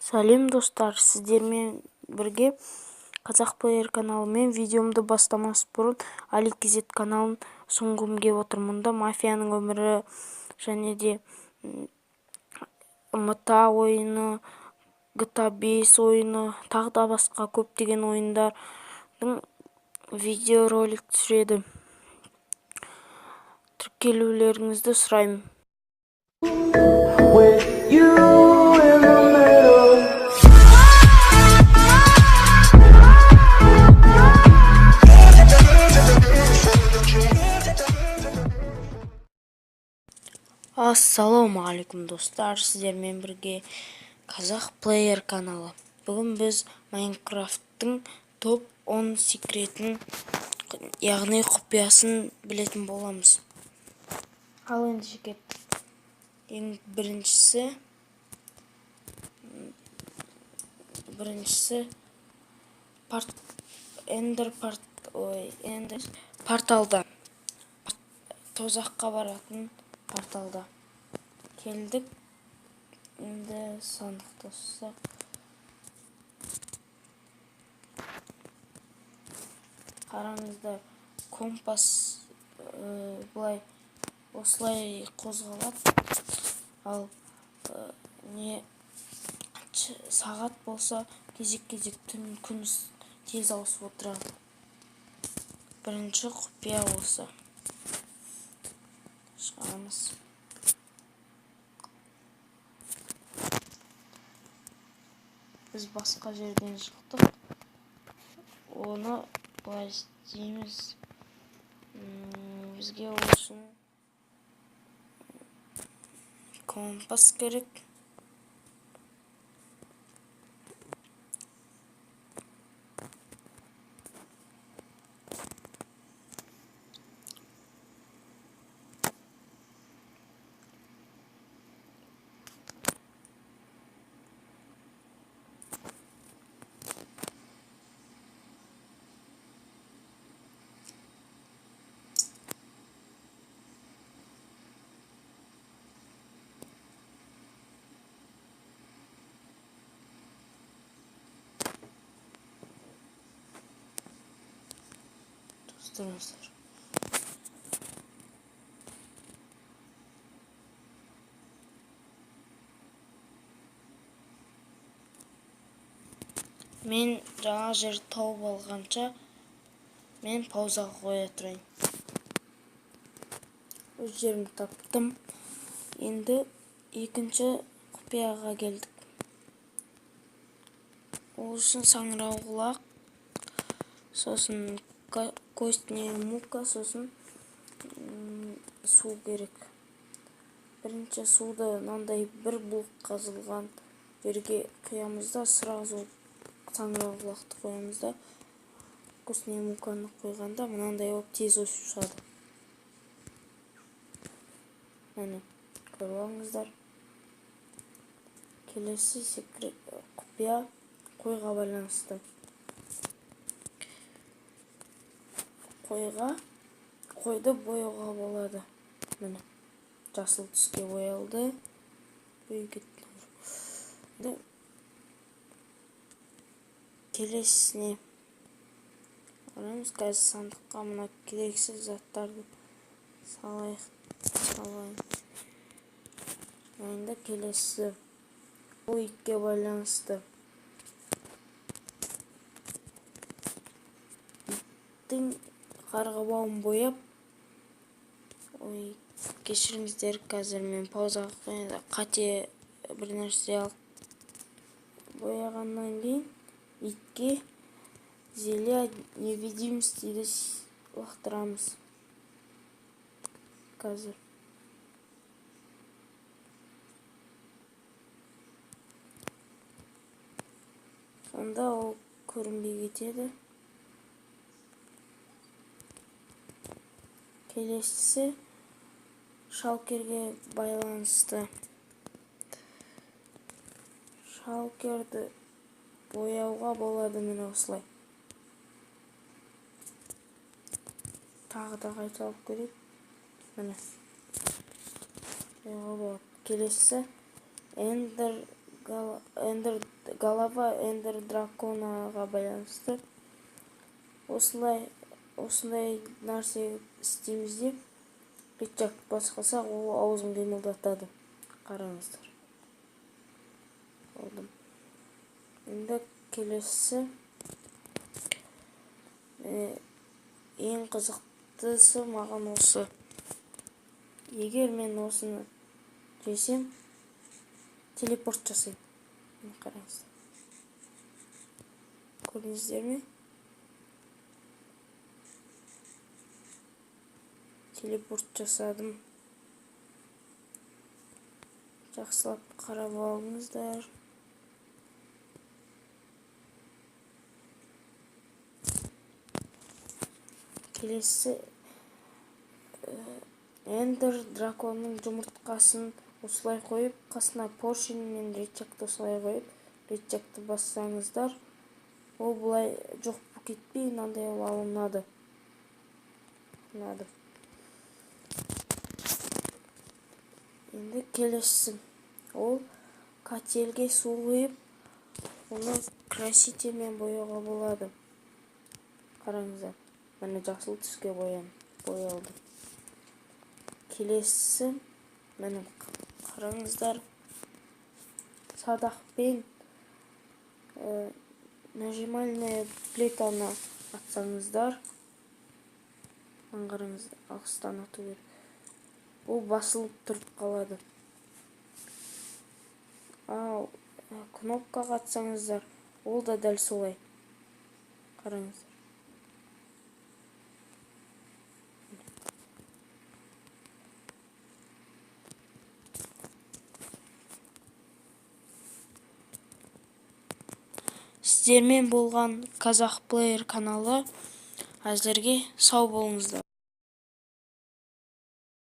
Сәлем, достар! Сіздермен бірге Қазақ Плеер каналы. Мен видеомды бастамас бұрын Али KZ каналын ұсынғым келіп отыр. Мұнда мафияның өмірі және де МТА ойыны, GTA 5 ойыны, тағы да басқа көптеген ойындардың видеоролик түсіреді. Тіркелулеріңізді сұраймын. With you in the middle. Ассалаумағалейкум, достар! Сіздермен бірге Қазақ Плеер каналы. Бүгін біз Майнкрафттың топ 10 секретін, яғни құпиясын білетін боламыз. Ал енді кеттік. Ең біріншісі порт эндер порт ой эндер порталда, тозаққа баратын порталда келдік. Енді сандықты ашсақ, қараңыздар, компас былай, осылай қозғалады, ал не сағат болса, кезек кезек түн, күн тез ауысып отырады. Бірінші құпия осы. Шығамыз. Біз басқа жерден шықтық. Оны былай істейміз. Бізге ол үшін компас керек. Тұрыңыздар. Мен жаңа жер тауып алғанша, мен паузаға қоя тұрайын. Өз жерімді таптым. Енді екінші құпияға келдік. Ол үшін саңырауқұлақ, сосын костная мука, сосын су керек. Бірінші суды мынандай бір бұлық қазылған жерге құямыз да, сразу саңырауқұлақты қоямыз да, костная муканы қойғанда мынандай болып тез өсіп шығады. Міне, көріп алыңыздар. Келесі секрет, құпия қойға байланысты. Қойды бояуға болады. Міне, жасыл түске боялды. Ой, кетті. Енді келесісіне барамыз. Қазір сандыққа мына керексіз заттарды салайық, салайын. Енді келесі, бұл итке байланысты. Иттің қарғыбауын бояп, ой, кешіріңіздер, қазір мен паузаға қояйын. Қате бір нәрсе алып бояғаннан кейін итке зелье невидимостиді лақтырамыз қазір. Сонда ол көрінбей кетеді. Келесісі шалкерге байланысты. Шалкерді бояуға болады, міне, осылай. Тағы да қайталап көрейік. Міне, бояуға болады. Келесі эндер Эндер голова Эндер драконаға байланысты. Осылай осындай нәрсе істейміз де, рычаг басқасақ, ол аузын қимылдатады. Қараңыздар. Болдым. Енді келесі ең қызықтысы маған осы. Егер мен осыны жесем, телепорт жасаймын. Қараңыздар. Көрдіңіздер ме? Телепорт жасадым. Жақсылап қарап алыңыздар. Келесі Эндер драконның жұмыртқасын осылай қойып, қасына поршень мен рычагты осылай қойып, рычагты бассаңыздар, ол былай жоқ болып кетпей, мынандай алынады. Енді келесі ол котелге су құйып, оны красительмен бояуға болады. Қараңыздар, міне жасыл түске боялды. Келесі, міне қараңыздар, садақпен нажимальная плитаны атсаңыздар, қараңыздар, алыстан ату керек. Ол басылып тұрып қалады. Ал кнопкаға атсаңыздар, ол да дәл солай. Қараңыздар. Сіздермен болған Қазақ Плеер каналы. Әзірге сау болыңыздар.